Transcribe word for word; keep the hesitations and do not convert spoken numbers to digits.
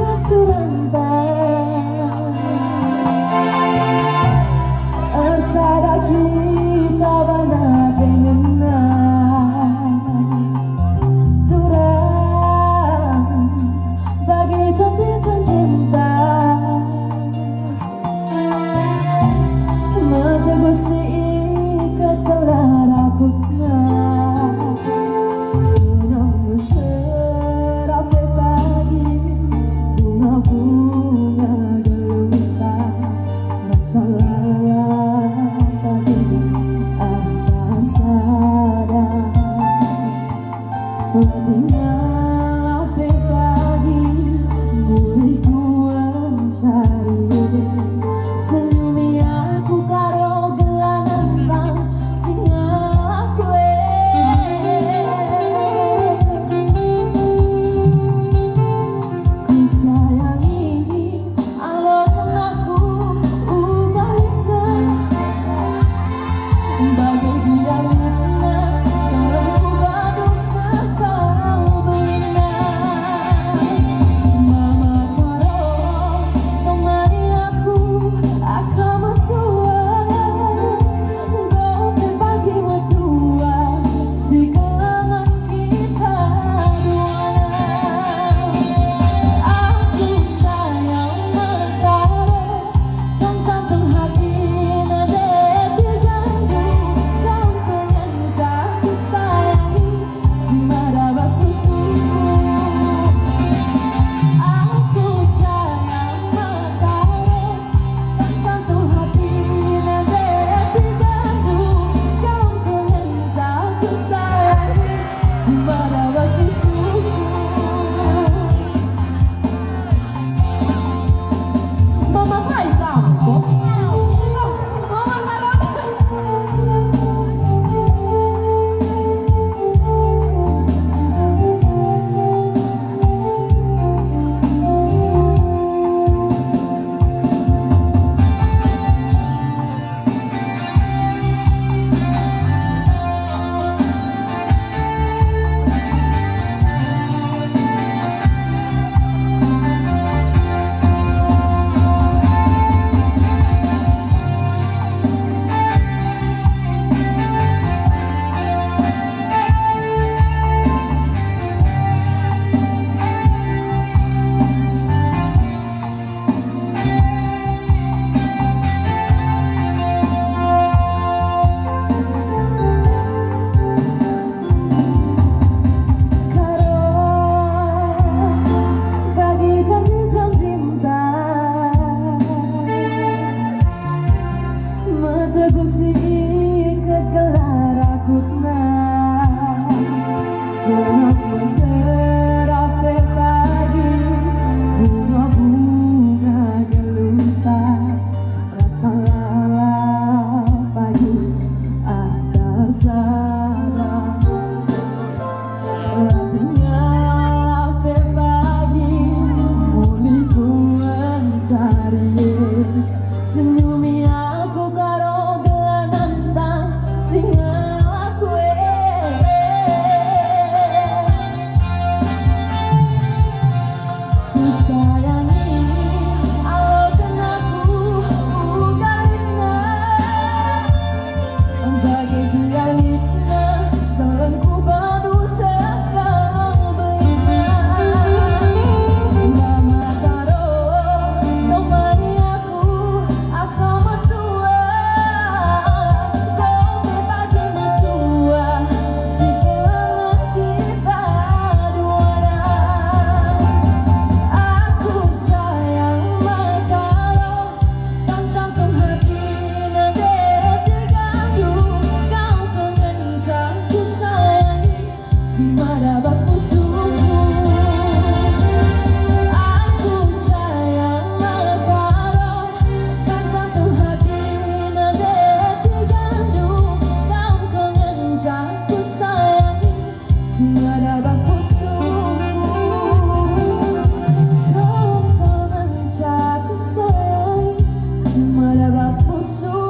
Suranta ersada kita bana dengenna. Turang bagi janji-janjinta. Meteguh si iket gelah rakutna. Senang mesera pe pagi, bunga-bunga geluhta. Masalah pagi antar sada. Tinggal pe pagi mulih ku encari, senyumi aku karo gelah nentang si ngelaku e. Kusayangi Alo kenakku uga litna, bage gia litna kalenku badu sekau belina. Mama Karo temani aku asa metua. Enggo pe pagi metua, si kelengen kita duana. Aku sayang Mama Karo, kam jantung hatina deti gandum, kam ngenca kusayangi, si mada bas pusuhku. Aku sayang Mama Karo, Tentu hatina deti gandum, kau ngenca kusayangi, si mada bas pusuhku. Mama Kai kamu, kok? Mama Karo. Karo bagi janji-janjinta. Meteguh si iket gelah rakutna. Senang mesera pe pagi, bunga-bunga geluhta, rasa lalap pagi antar sada. Tinggal pe pagi mulih ku encari, senyumi aku karo gelah nentang si ngelaku e. Kusayangi alo kenakku uga litna. Bage gia litna, kalenku badu sekau belina. Mama Karo, temani aku asa metua. Kau me pagi metua, si kelengen kita duana. Aku sayang Mama Karo, Kam jantung hatina deti gandum, kau ngenca kusayangi, si mada bas pusuhku. Aku sayang Mama Karo, kam jantung hatina deti gandum, kau ngenca kusayangi. Si mada bas pusuhku, kau ngenca kusayangi. Si mada bas pusuhku.